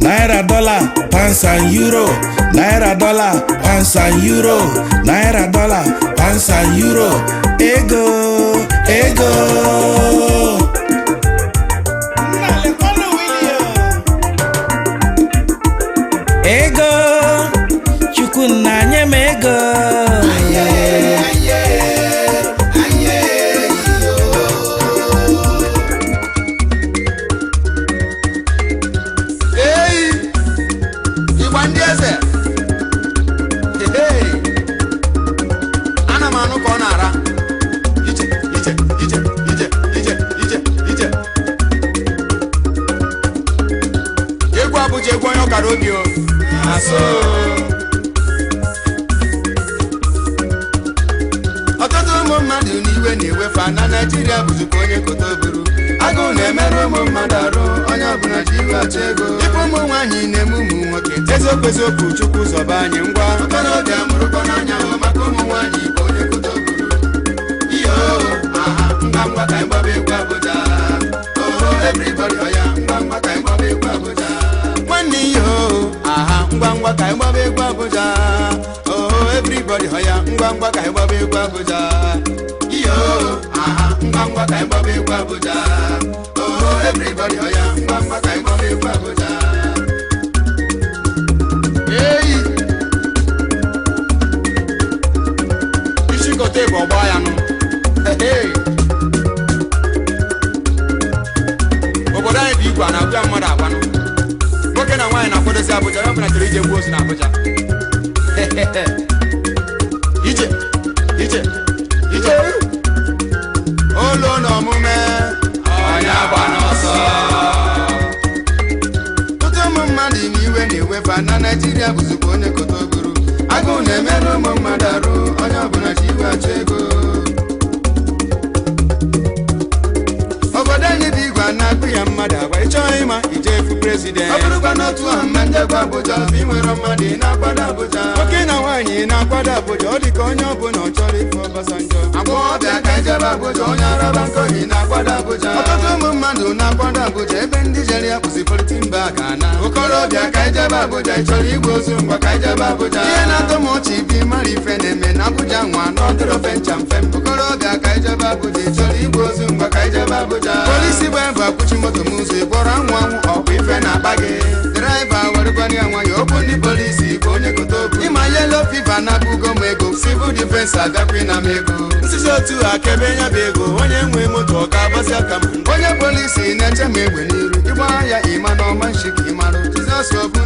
Naira, dollar, pounds and euro. Naira, dollar, pounds and euro. Naira, dollar, pounds and euro. Ego, ego. Nna, lekwanụ Willie o. Ego, Chukwu nna, nye m ego. Aye, aye, yo. Ei, ịgba ndị eze. Ehey. Ana m anụ ka ọ na-ara ije ije ije ije ije ije ije. Egwu Abụja, egwu onye ọkara obi o asụ. Ọtụtụ ụmụ mmadụ n'iwe na-ewefa na Naijiria bụzikwa onye koto buru. Agụụ na-emerụ ụmụ mmadụ arụ, onye ọbụla ji iwe achọ ego. Ife ụmụ nwaanyị na-eme ụmụ nwoke, eziokwu eziokwu, Chukwu zọba anyị. Ngwa, okorobịa mụrụkọ n'anya o, maka ụmụ nwaanyị bụ onye koto buru. Iyo, aha, ngwa ngwa ka anyị gbaba egwu Abuja. Oh, everybody, oya, ngwa ngwa ka anyị gbaba egwu Abuja. Nwanne, iyo, aha, ngwa ngwa ka anyị gbaba egwu Abuja. Oh, everybody, oya, ngwa ngwa ka anyị gbaba egwu Abuja. Iyo, aha, ngwa ngwa ka anyị gbaba egwu Abuja. Oh, everybody, oya, ngwa ngwa ka anyị gbaba egwu Abuja. Eyi isi kote bụ ọgba ya nụ. Hey! Obodo anyị bụ igwe a na-agwa mmadụ agwanụ. Nwoke na nwaanyị na-akwadozi Abuja. Ya ọbụla chọrọ ije gbuo ozu na Abuja. Ije ije ije, olu na omume onye agba n'ọsọ. Ọtụtụ ụmụ mmadụ na iwe na-ewefa na Naijiria bụzikwa onye koto buru. Agụụ na-emerụ ụmụ mmadụ arụ, onye ọbụla ji iwe achọ ego. Obodo anyị dị igwe a na-akpụ ya mmadụ agwa. Ịchọghị ịma ije efu president. Ọ bụrụkwa n'otu ahụ ma njekwa Abuja ọzọ, ị nwere mmadụ, ị na-akwado Abuja. Nwoke na nwaanyị na-akwado Abuja. Ọ dị ka onye ọbụla ọ chọrọ ife Obasanjọ. Agbọghọbịa, ka ijebe Abuja. Onye araba nkohi na-akwado Abuja. Ọtụtụ ụmụ mmadụ na-akwado Abuja, ebe ndị jere ya kwụsị polythene bag ana. Okorobịa, ka ijebe Abuja. Ị chọrọ igwe ozu? Ngwa, ka ijebe Abuja. Ihe na-atọ m ọchị bi mara ife na-eme na Abuja nwa n'ọdịrọ fe ncha mfem. Okorobịa, ka ijebe Abuja. Ị chọrọ igwe ozu? Ngwa, ka ijebe Abuja. Polisi bụ ebe akwụchi moto m ụzọ, ịgbọrọ anwụ anwụ ọkwa ife na-akpa gị. Driver, werekwana ya nwayọ. Okwu ndị polisi bụ onye koto bụ ịma yellow fever na-akpụgo m ego. Civil defense agakwa na m ego. Nsisi otu a kebe nya bụ ego. Onye nwe moto ọ ga-agbasi aka m? Onye polisi na-eche m egbe n'iru, ịgba ya ịma na ọma nshi ka ịmarụ Jizọs obu.